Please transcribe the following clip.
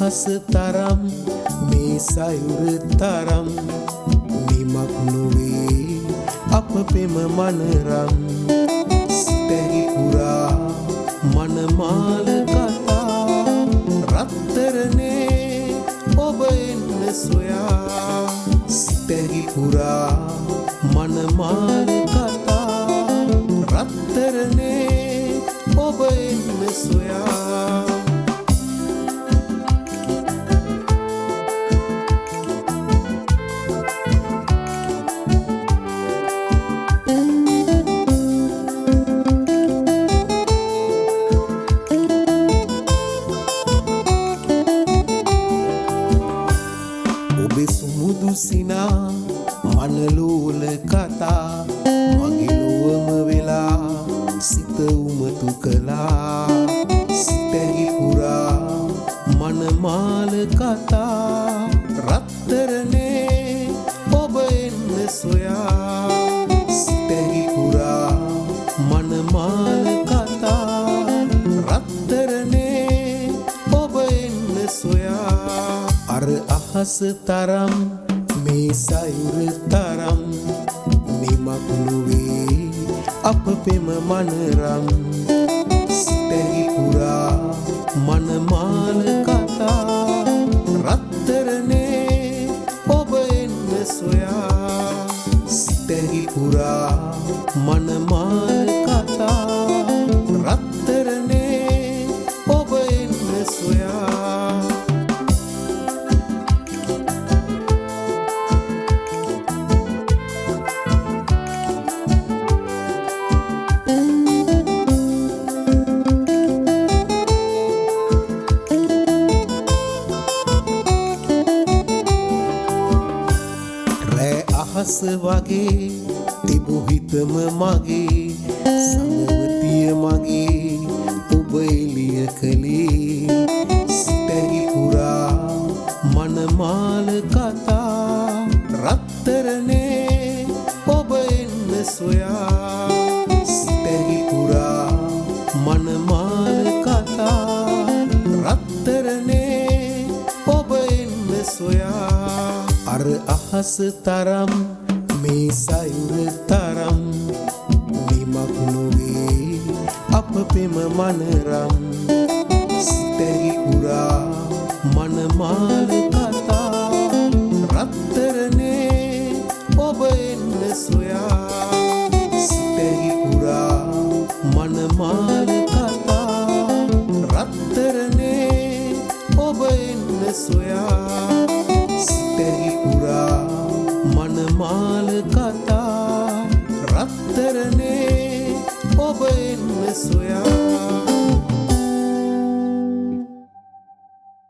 අහස තරම් මේ සයුර තරම් නිමක් නොවේ අප පෙම මනරම්. සිතෙහි පුරා මනමාල කතා රත්තරනේ ඔබ එන්න සොයා. සිතෙහි පුරා මනමාල කතා රත්තරනේ ඔබ එන්න සොයා. ඔබේ සුමුදු සිනා මනලෝල කතා මගේ ලොවම වෙලා සිත උමතු කළා. සිතෙහි පුරා මනමාල කතා රත්තරනේ ඔබ එන්න සොයා. සිතෙහි පුරා මනමාල කතා රත්තරනේ ඔබ එන්න සොයා. අර අහස තරම් මේ සයුර තරම් නිමක් නොවේ අප පෙම මනරම්. සිතෙහි පුරා මනමාල කතා රත්තරනේ ඔබ එන්න සොයා. සිතෙහි පුරා මනමාල කතා රත්තරනේ ඔබ එන්න සොයා. අහස වගේ තිබු හිතම මගේ සඟවතිය මගේ ඔබ එළිය කළේ. සිතෙහි පුරා මනමාල කතා රත්තරනේ ඔබ එන්න සොයා. සිතෙහි පුරා මනමාල කතා රත්තරනේ ඔබ එන්න සොයා. අර අහස තරම් මේ සයුර තරම් නිමක් නොවේ අප පෙම මනරම්. සිතෙහි පුරා මනමාල කතා රත්තරනේ ඔබ එන්න සොයා. සිතෙහි පුරා මනමාල කතා රත්තරනේ ඔබ එන්න සොයා. සිතෙහි පුරා මනමාල කතා රත්තරනේ ඔබ එන්න සොයා.